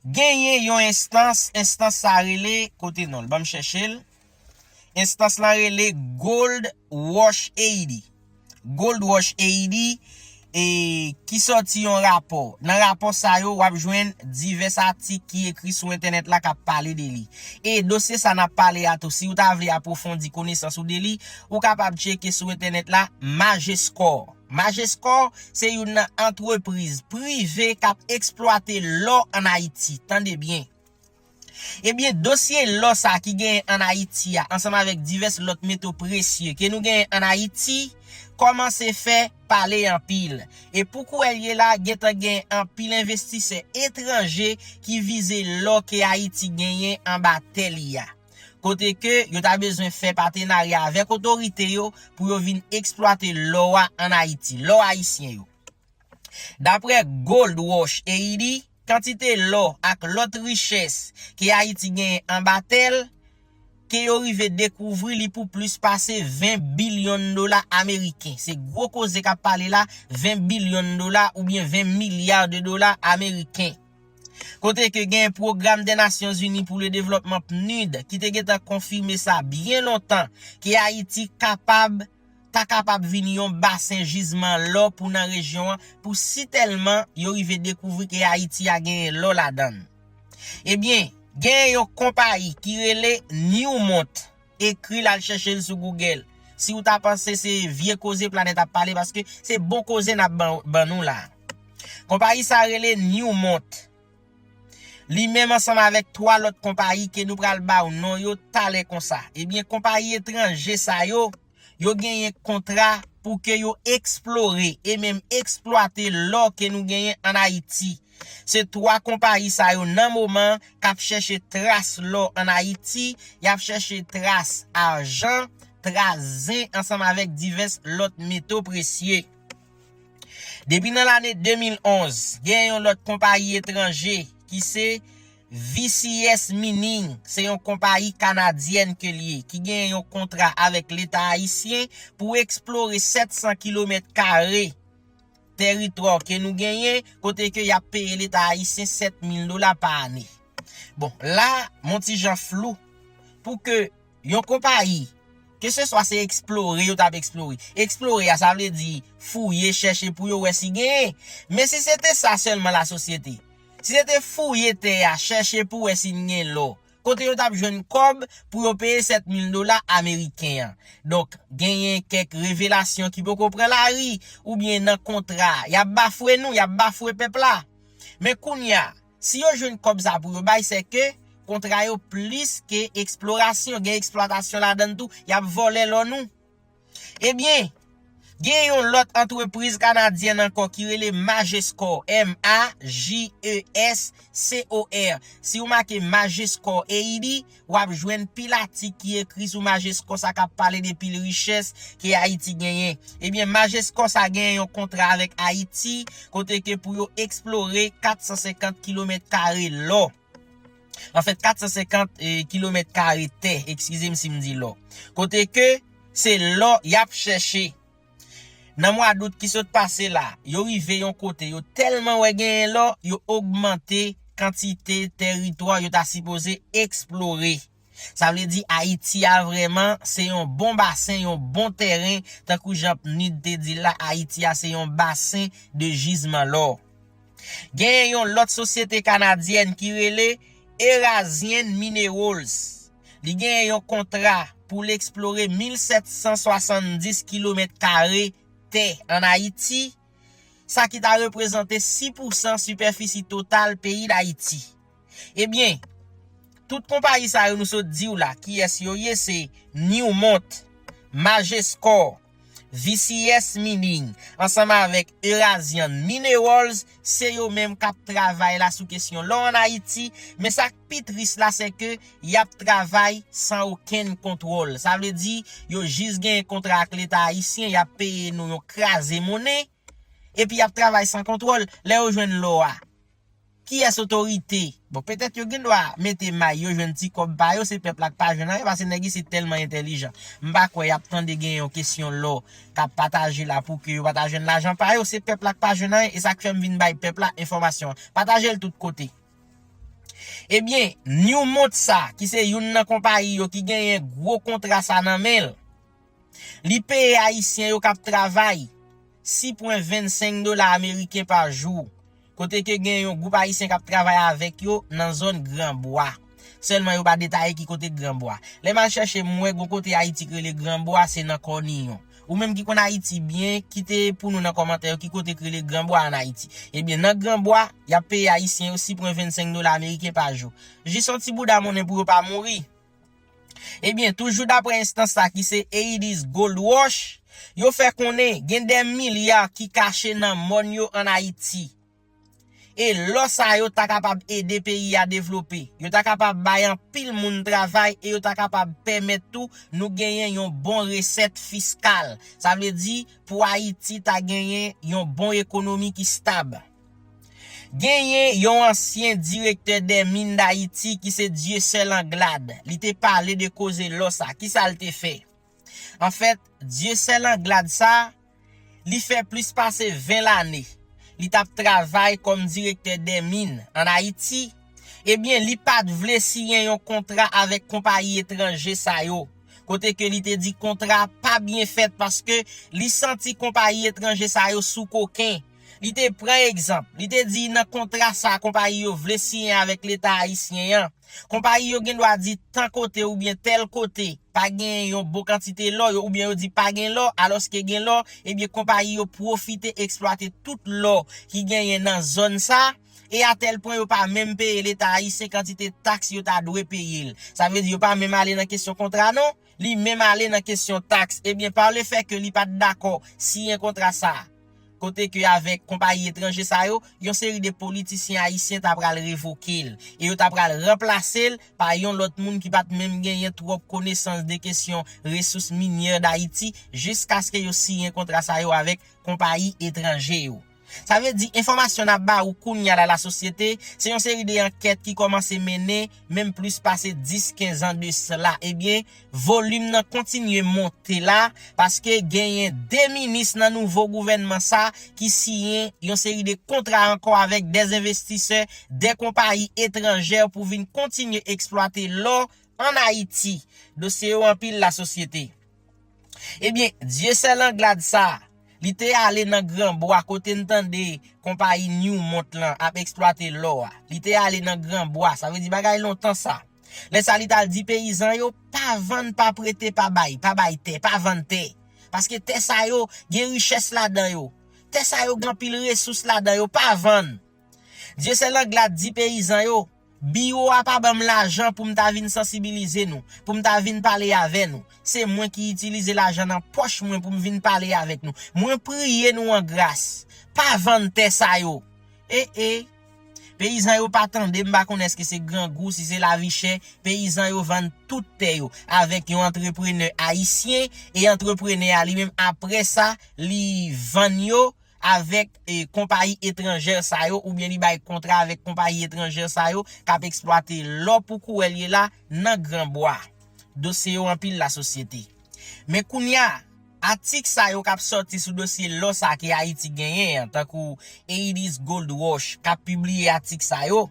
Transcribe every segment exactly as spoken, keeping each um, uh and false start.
Genyen yon enstans, enstans sa rele, kote non l, ban m chèche l. Enstans lan rele Gold Rush Haiti. Gold Rush Haiti, e, ki sòti yon rapò. Nan rapò sa yo, w ap jwenn divès atik ki ekri sou entènèt la k ap pale de li. E dosye sa n ap pale a tou, si w ta vle apwofondi konesans ou de li, ou kapab tcheke sou entènèt la Majescore. Majescore se youn nan antrepriz prive k ap eksplwate lò ann Ayiti. Tande byen. Ebyen, dosye lò sa ki genyen ann Ayiti a, ansanm avèk divès lòt meto presye ke nou genyen ann Ayiti, kòmanse fè pale anpil. E pou kounye a la, gentan genyen anpil envestisè etranje ki vize lò ke Ayiti genyen anba tè li a. Kote ke yo ta bezwen fè patenarya avèk otorite yo pou yo vin eksplwate lò a ann Ayiti, lò ayisyen yo. Daprè Gold Rush Haiti, kantite lò ak lòt richès ke Ayiti genyen anba tè l, ke yo rive dekouvri li pou plis pase ven bilyon dola ameriken. Se gwo koze k ap pale la, ven bilyon dola oubyen ven milya de dola ameriken. Kote ke gen Pwogram dè Nasyonzini pou le Devlòpman, PNUD, ki te gentan konfime sa byen lontan, ke Ayiti kapab, ta kapab vin yon basen jizman lò pou nan rejyon an, pou si tèlman yo rive dekouvri ke Ayiti a genyen lò ladan l. Ebyen, genyen yon konpayi ki rele Newmont. Ekri l, al chèche l sou Google. Si w ta panse se vye koze Planèt ap pale, paske se bon koze n ap ban, ban nou la. Konpayi sa rele Newmont. Li menm ansanm avèk twa lòt konpayi ke nou pral ba w non yo talè konsa. Ebyen, konpayi etranje sa yo, yo genyen kontra pou ke yo eksplore e menm eksplwate lò ke nou genyen ann Ayiti. Se twa konpayi sa yo nan moman k ap chèche tras lò ann Ayiti, y ap chèche tras ajan, tras zen ansanm avèk divès lòt meto presye. Depi nan lane de mil onz, gen yon lòt konpayi etranje ki se V C S Mining, se yon konpayi kanadyèn ke l ye, ki gen yon kontra avèk Leta ayisyen pou eksplore sèt san kilomèt kare teritwa ke nou genyen, kote ke y ap peye Leta ayisyen sèt mil dola pa ane. Bon, la, m on ti jan flou pou ke yon konpayi, keseswa se eksplore yo t ap eksplore. Eksplore a, sa vle di fouye, chèche pou yo wè si genyen. Men si se te sa sèlman lasosyete, si se te fouye tè a, chèche pou wè si n gen lò, kote yo t ap jwenn kòb pou yo peye sèt mil dola ameriken an? Donk, genyen kèk revelasyon ki poko pran lari, oubyen nan kontra, y ap bafwe nou, y ap bafwe pèp la. Men kounye a, si yo jwenn kòb sa pou yo bay, se ke kontra yo plis ke eksplorasyon, gen eksplwatasyon ladan l tou, y ap vòlè lò nou. Ebyen, gen yon lòt antrepriz kanadyèn ankò ki rele Majescore, M A J E S C O R. Si w make Majescore Haiti, w ap jwenn pil atik ki ekri sou Majescore sa k ap pale de pil richès ke Ayiti genyen. Ebyen, Majescore sa genyen yon kontra avèk Ayiti, kote ke pou yo eksplore kat san senkant kilomèt kare lò. Anfèt, kat san senkant, eh, kilomèt kare tè, eskize m si m di lò. Kote ke se lò y ap chèche. Nan mwa dout ki sot pase la, yo rive yon kote, yo tèlman wè genyen lò, yo ogmante kantite teritwa yo ta sipoze eksplore. Sa vle di Ayiti a vrèman se yon bon basen, yon bon tèren, tankou jan PNUD te di l la, Ayiti a se yon basen de jizman lò. Genyen yon lòt sosyete kanadyèn ki rele Eurasian Minerals. Li genyen yon kontra pou l eksplore mil sèt san swasanndis kilomèt kare tè ann Ayiti, sa ki ta reprezante sis pousan sipèfisi total peyi Dayiti. Ebyen, tout konpayi sa yo nou sot di w la, kiyès yo ye, se Newmont, Majescore, V C S Mining, ansanm avèk Eurasian Minerals, se yo menm k ap travay la sou kesyon lò ann Ayiti, men sa k pi tris la, se ke y ap travay san okenn kontwòl. Sa vle di, yo jis genyen kontra ak Leta ayisyen, y ap peye nou yon kraze monnen, epi y ap travay san kontwòl. Lè yo jwenn lò a, kiyès otorite? Bon, petèt yo gen dwa mete may, yo jwenn ti kòb pa yo, se pèp la k pa jwenn anyen, paske nèg isit tèlman entèlijan. M pa kwè y ap tande gen yon kesyon lò k ap pataje la pou ke yo pa ta jwenn lajan pa yo, se pèp la k pa jwenn anyen, e sa k fè m vin bay pèp la enfòmasyon an. Pataje l tout kote. Ebyen, Newmont sa, ki se youn nan konpayi yo ki genyen gwo kontra sa nan men l, li peye Ayisyen yo k ap travay sis pwen vennsenk dola ameriken pa jou, kote ke gen yon gwoup Ayisyen k ap travay avèk yo nan zòn Granbwa. Sèlman yo pa detaye ki kote Granbwa. Lè m al chèche, m wè gon kote Ayiti k rele Granbwa, se nan Kòniyon. Ou menm ki konn Ayiti byen, kite pou nou nan kòmantè yo ki kote k rele Granbwa ann Ayiti. Ebyen, nan Granbwa, y ap peye Ayisyen yo sis pwen vennsenk dola ameriken pa jou. Jis yon ti bouda monnen pou yo pa mouri. Ebyen, toujou daprè enstans sa ki se Aedes Gold Rush, yo fè konnen gen dè milya ki kache nan mòn yo ann Ayiti. E lò sa yo ta kapab ede peyi a devlope. Yo ta kapab bay anpil moun travay e yo ta kapab pèmèt tou nou genyen yon bon resèt fiskal. Sa vle di pou Ayiti ta genyen yon bon ekonomi ki stab. Genyen yon ansyen direktè dè min Dayiti ki se Dieuseul Anglade. Li te pale de koze lò sa. Kisa l te fè? Anfèt, Dieuseul Anglade sa, li fè plis pase ven lane li t ap travay kòm direktè dè min ann Ayiti. Ebyen, li pa t vle siyen yon kontra avèk konpayi etranje sa yo, kote ke li te di kontra pa byen fèt paske li santi konpayi etranje sa yo sou koken. Li te pran egzanp, li te di nan kontra sa konpayi yo vle siyen avèk Leta ayisyen an, konpayi yo gen dwa di tan kote oubyen tèl kote pa gen yon bon kantite lò, yo, oubyen yo di pa gen lò, alòske gen lò, ebyen konpayi yo pwofite eksplwate tout lò ki genyen nan zòn sa, e atèl pwen yo pa menm peye Leta ayisyen kantite taks yo ta dwe peye l. Sa vle di yo pa menm ale nan kesyon kontra non, li menm ale nan kesyon taks. Ebyen, pa lefè ke li pa t dakò siyen kontra sa, kote ke avèk konpayi etranje sa yo, yon seri de politisyen ayisyen ta pral revoke l e yo ta pral ranplase l pa yon lòt moun ki pa t menm genyen twòp konesans de kesyon resous minyè Dayiti, jiskaske yo siyen kontra sa yo avèk konpayi etranje yo. Sa vle di, enfòmasyon n ap ba ou kounye a la, lasosyete, se yon seri de ankèt ki kòmanse mennen menm plis pase dis, kenz an de sla. Ebyen, volim nan kontinye monte la, paske genyen de minis nan nouvo gouvènman sa ki siyen yon seri de kontra ankò avèk de envestisè, de konpayi etranjè pou vin kontinye eksplwate lò ann Ayiti. Dosye yo anpil, lasosyete. Ebyen, Dieuseul Anglade sa, li te ale nan Granbwa kote n tande konpayi Newmont lan ap eksplwate lò a. Li te ale nan Granbwa, sa vle di bagay lontan sa. Lè sa li t al di peyizan yo, pa vann, pa prete, pa bay, pa bay tè, pa vann tè. Paske tè sa yo gen richès ladan yo. Tè sa yo gen anpil resous ladan yo, pa vann. Dieuseul Anglade di peyizan yo, biwo a pa ban m lajan pou m ta vin sansibilize nou, pou m ta vin pale avè nou. Se mwen ki itilize lajan nan pòch mwen pou m vin pale avèk nou. Mwen priye nou an gras. Pa vann tè sa yo. E, e. Peyizan yo pa tande, m pa konnen èske se grangou, si se lavi chè, peyizan yo vann tout tè yo avèk yon antreprenè ayisyen, e antreprenè a li menm, apre sa, li vann yo avèk, e, konpayi etranjè sa yo, oubyen li bay kontra avèk konpayi etranjè sa yo k ap eksplwate lò pou kouwè l ye la nan Granbwa. Dosye yo anpil, lasosyete. Men kounye a, atik sa yo k ap sòti sou dosye lò sa ke Ayiti genyen an, tankou Aedes Gold Rush k ap pibliye atik sa yo,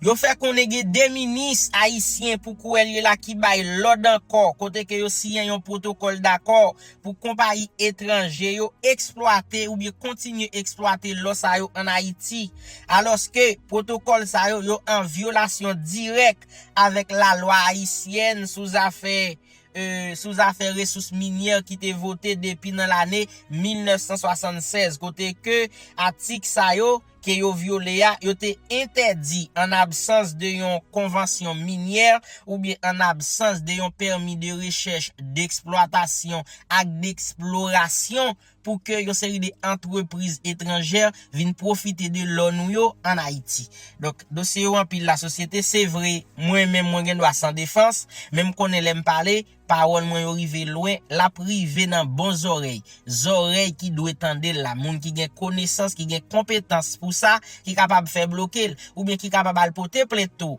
yo fè konnen gen de minis ayisyen pou kouwè l ye la ki bay lòd ankò, kote ke yo siyen yon pwotokòl dakò pou konpayi etranje yo eksplwate oubyen kontinye eksplwate lò sa yo ann Ayiti. Alòske pwotokòl sa yo, yo an vyolasyon dirèk avèk lalwa ayisyèn sou zafè, e, sou zafè resous minyè ki te vote depi nan lane mil nèf san swasannsèz, kote ke atik sa yo ke yo vyole a, yo te entèdi an absans de yon konvansyon minyè oubyen an absans de yon pèmi de rechèch, deksplwatasyon ak deksplorasyon pou ke yon seri de antrepriz etranjè vin pwofite de lò nou yo ann Ayiti. Donk, dosye yo anpil, lasosyete, se vre, mwen menm mwen gen dwa san defans, men m konnen lè m pale, pawòl mwen yo rive lwen, l ap rive nan bon zòrèy, zòrèy ki dwe tande l la, moun ki gen konesans, ki gen konpetans pou sa, ki kapab fè bloke l, oubyen ki kapab al pote plent tou.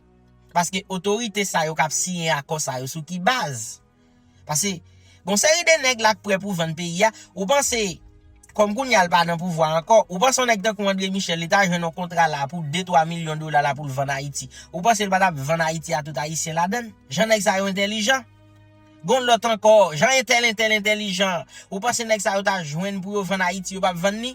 Paske otorite sa yo k ap siyen akò sa yo sou ki baz? Paske gon seri de nèg la k prè pou vann peyi a, ou panse kòm kounye a l pa nan pouvwa ankò, ou panse yon nèg tankou André Michel, li ta jwenn yon kontra la pou de twa milyon dola la pou l vann Ayiti? Ou panse l pa t ap vann Ayiti a tout Ayisyen ladan l? Jan nèg sa yo entèlijan. Gon lòt ankò, jan entèl, entèl, entèlijan. Ou panse nèg sa yo ta jwenn pou yo vann Ayiti, yo p ap vann li?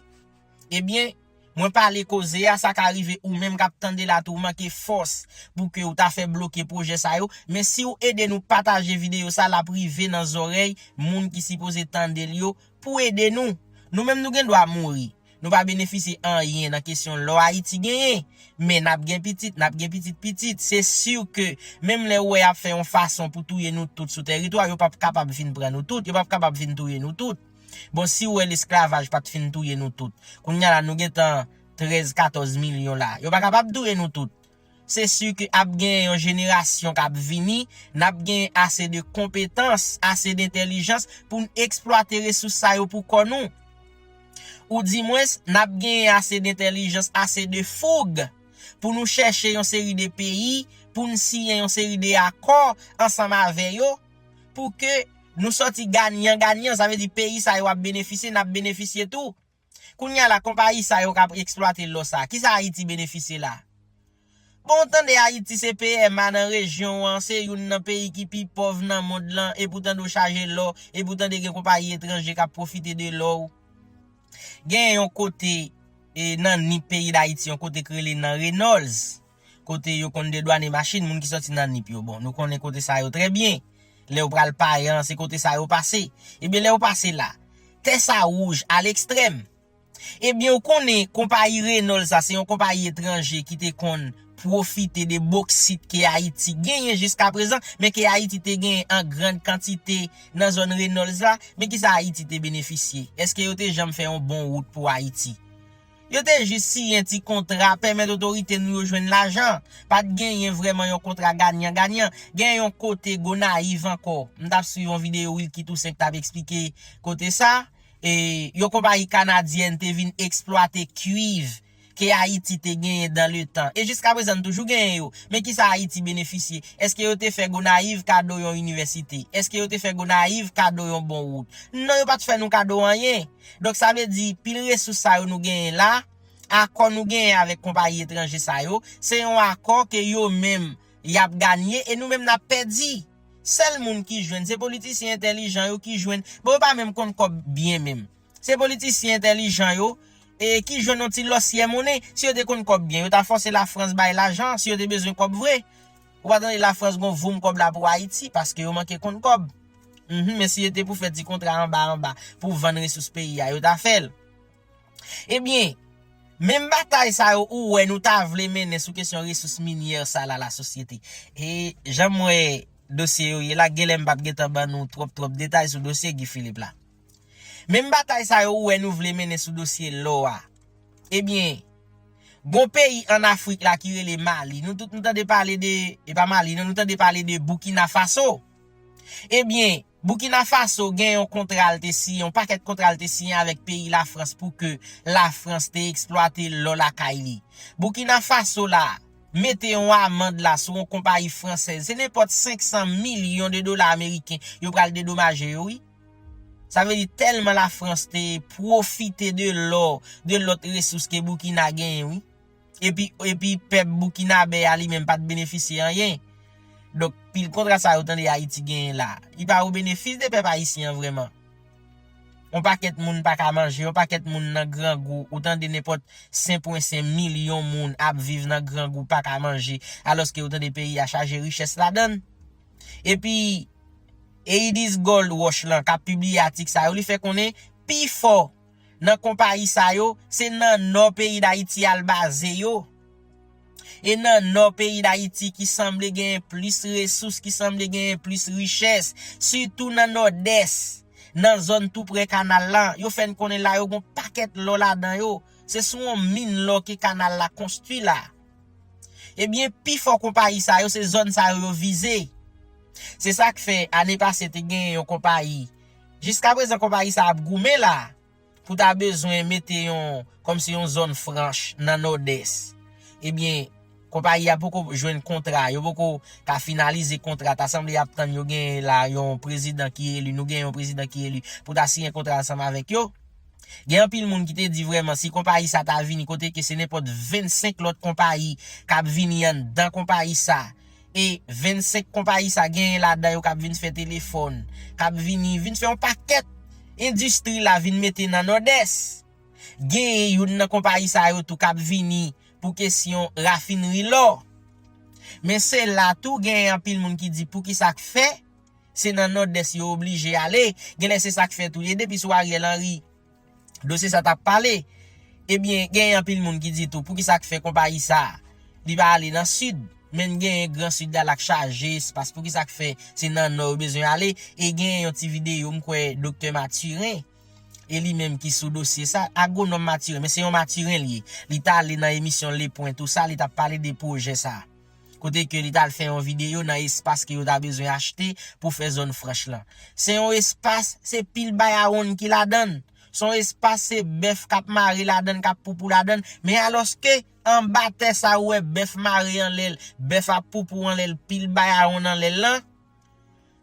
Ebyen, mwen pale koze a, sa ka rive ou menm k ap tande la tou, ou manke fòs pou ke ou ta fè bloke pwojè sa yo. Men si w ede nou pataje videyo sa, l ap rive nan zòrèy moun ki sipoze tande l yo pou ede nou. Nou menm nou gen dwa mouri. Nou pa benefisye anyen nan kesyon lò Ayiti genyen. Men n ap gen pitit, n ap gen pitit pitit. Se si ke menm lè w wè y ap fè yon fason pou touye nou tout sou tèritwa, yo p ap kapab vin pran nou tout, yo p ap kapab vin touye nou tout. Bon, si w wè lesklavaj pa t fin touye nou tout, kounye a la nou gentan trèz, katòz milyon la, yo pa kapab touye nou tout. Se si ke ap gen yon jenerasyon k ap vini, n ap gen ase de konpetans, ase de entèlijans pou n eksplwate resous sa yo pou kò nou. Ou dimwens, n ap gen ase de entèlijans, ase de foug pou nou chèche yon seri de peyi, pou n siyen yon seri de akò ansanm avè yo, pou ke nou sòti ganyan ganyan, sa vle di peyi sa yo ap benefisye, n ap benefisye tou. Kounye a la, konpayi sa yo k ap eksplwate lò sa, kisa Ayiti benefisye la? Bon, w tande Ayiti se P M A nan rejyon an, se youn nan peyi ki pi pòv nan mond lan, epi w tande w chaje lò, epi w tande gen konpayi etranje k ap pwofite de lò w. Gen yon kote, e, nan Nip peyi Dayiti, yon kote k rele nan Reynolds, kote yo konn dedwane machin, moun ki sòti nan Nip yo. Bon, nou konnen kote sa yo trè byen. Lè w pral Payan, se kote sa yo pase. Ebyen, lè w pase la, tè sa wouj a lekstrèm. Ebyen, ou konnen konpayi Reynolds sa, se yon konpayi etranje ki te konn pwofite de boksit ke Ayiti genyen jiska prezan, men ke Ayiti te genyen an grann kantite nan zòn Reynolds la. Men kisa Ayiti te benefisye? Èske yo te janm fè yon bon wout pou Ayiti? Yo te jis siyen ti kontra, pèmèt otorite nou yo jwenn lajan. Pa t genyen vrèman yon kontra ganyan ganyan. Gen yon kote Gonayiv ankò. M t ap swiv yon videyo Wilky Toussaint k t ap eksplike kote sa. E yon konpayi kanadyèn te vin eksplwate kwiv ke Ayiti te genyen dan le tan. E jiska prezan, n toujou genyen yo. Men kisa Ayiti benefisye? Èske yo te fè Gonayiv kado yon inivèsite? Èske yo te fè Gonayiv kado yon bon wout? Non, yo pa t fè nou kado anyen. Donk, sa vle di, pil resous sa yo nou genyen la, akò nou genyen avèk konpayi etranje sa yo, se yon akò ke yo menm, y ap ganye e nou menm n ap pèdi. Sèl moun ki jwenn, se politisyen entèlijan yo ki jwenn. Bon, yo pa menm konn kòb byen menm. Se politisyen entèlijan yo, e ki jwenn yon ti lòsyè monnen. Si yo te konn kòb byen, yo ta fòse Lafrans bay lajan, si yo te bezwen kòb vre. Ou pa tande Lafrans gon voum kòb la pou Ayiti, paske yo manke konn kòb. Mhm, men si yo te pou fè ti kontra anba anba, pou vann resous peyi a, yo ta fè l. Ebyen, menm batay sa yo ou wè nou ta vle mennen sou kesyon resous minyè sa la, lasosyete. E jan m wè dosye yo ye la, genlè m p ap gentan ban nou twòp twòp detay sou dosye Guy Philippe la. Menm batay sa yo ou wè nou vle mennen sou dosye lò a. Ebyen, gon peyi ann Afrik la ki rele Mali. Nou tout nou tande pale de, e pa Mali, non, nou tande pale de Burkina Faso. Ebyen, Burkina Faso gen yon kontra l te siyen, yon pakèt kontra l te siyen avèk peyi Lafrans pou ke Lafrans te eksplwate lò lakay li. Burkina Faso la mete yon amann la sou yon konpayi fransèz. Se nenpòt senk san milyon de dola ameriken yo pral dedomaje yo, wi. Sa vle di tèlman Lafrans te pwofite de lò, de lòt resous ke Burkina genyen, wi. Epi, epi pèp boukinabè a li menm pa t benefisye anyen. Donk, pil kontra sa yo tande Ayiti genyen la, li pa o benefis de pèp ayisyen an vrèman. Yon pakèt moun pa ka manje, yon pakèt moun nan grangou, ou tande nenpòt senk pwen senk milyon moun ap viv nan grangou, pa ka manje, alòske ou tande peyi a chaje richès ladan l. Epi, Eidis Gold Rush lan k ap pibliye atik sa yo, li fè konnen pifò nan konpayi sa yo, se nan nò peyi Dayiti al baze yo. E nan nò peyi Dayiti ki sanble genyen plis resous, ki sanble genyen plis richès, sitou nan nòdès, nan zòn tou prè kanal la. Yo fè n konnen la yo gon pakèt lò ladan yo. Se sou yon min lò ke kanal la konstwi la. Ebyen, pifò konpayi sa yo, se zòn sa yo yo vize. Se sa k fè ane pase te genyen yon konpayi. Jiska prezan konpayi sa ap goumen la pou ta bezwen mete yon, kòmsi yon zòn franch nan nòdès. Ebyen, konpayi a poko jwenn kontra, yo poko ka finalize kontra, ta sanble y ap tann yo gen la yon prezidan ki eli, nou gen yon prezidan ki eli pou ta siyen kontra ansanm avèk yo. Gen anpil moun ki te di vrèman si konpayi sa ta vini kote ke se nenpòt vennsenk lòt konpayi k ap vini anndan konpayi sa. E vennsenk konpayi sa genyen ladan yo k ap vin fè telefòn, k ap vini, vin fè yon pakèt endistri la vin mete nan Nòdès. Genyen youn nan konpayi sa yo tou k ap vini pou kesyon rafinri lò. Men se la tou genyen anpil moun ki di poukisa k fè se nan Nòdès yo oblije ale. Genlè se sa k fè tou ye depi sou Ariel Henry dosye sa t ap pale. Ebyen, genyen anpil moun ki di tou poukisa k fè konpayi sa li pa ale nan Sid, men genyen Gran Sid la l ap chaje espas, poukisa k fè se nan Nò yo bezwen ale. E genyen yon ti videyo m kwè Doktè Mathurin e li menm ki sou dosye sa, agwonòm Mathurin, men se yon Mathurin li ye. Li t ale nan emisyon Le Point tou sa, li t ap pale de pwojè sa. Kote ke li t al fè yon videyo nan espas ke yo ta bezwen achte pou fè zòn franch lan. Se yon espas, se pil bayawonn ki ladan l. Se yon espas, se bèf k ap mare ladan l, k ap poupou ladan l. Men alòske anba tè sa ou wè bèf mare anlè l, bèf ap poupou anlè l, pil bayawonn anlè l lan,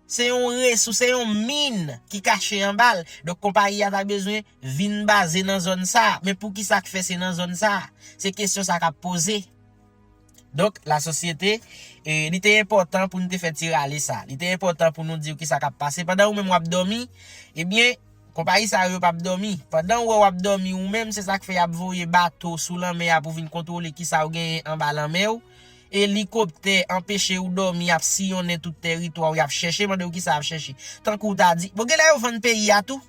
se yon resous, se yon min ki kache anba l. Donk konpayi a ta bezwen vin baze nan zòn sa. Men poukisa k fè se nan zòn sa? Se kesyon sa k ap poze. Donk, lasosyete, e, li te enpòtan pou nou te fè ti rale sa. Li te enpòtan pou nou di w kisa k ap pase. Pandan ou menm w ap dòmi, ebyen, konpayi sa yo p ap dòmi. Pandan ou wè w ap dòmi ou menm, se sa k fè y ap voye bato sou lanmè a pou vin kontwole kisa yo genyen anba lanmè w. Elikoptè anpeche w dòmi, y ap siyonnen tout tèritwa w, y ap chèche, mande w kisa y ap chèche. Tankou w ta di, bon, genlè yo vann peyi a tou.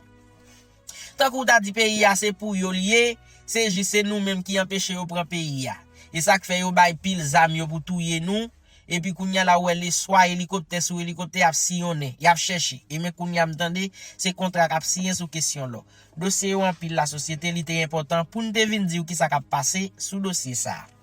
Tankou w ta di peyi a se pou yo l ye, se jis se nou menm ki anpeche yo pran peyi a. E sa k fè yo bay pil zam yo pou touye nou. Epi kounye a la ou wè leswa elikoptè sou elikoptè ap siyonnen, y ap chèche. E men kounye a m tande se kontra k ap siyen sou kesyon lò. Dosye yo anpil lasosyete, li te enpòtan pou n te vin di w kisa k ap pase sou dosye sa a.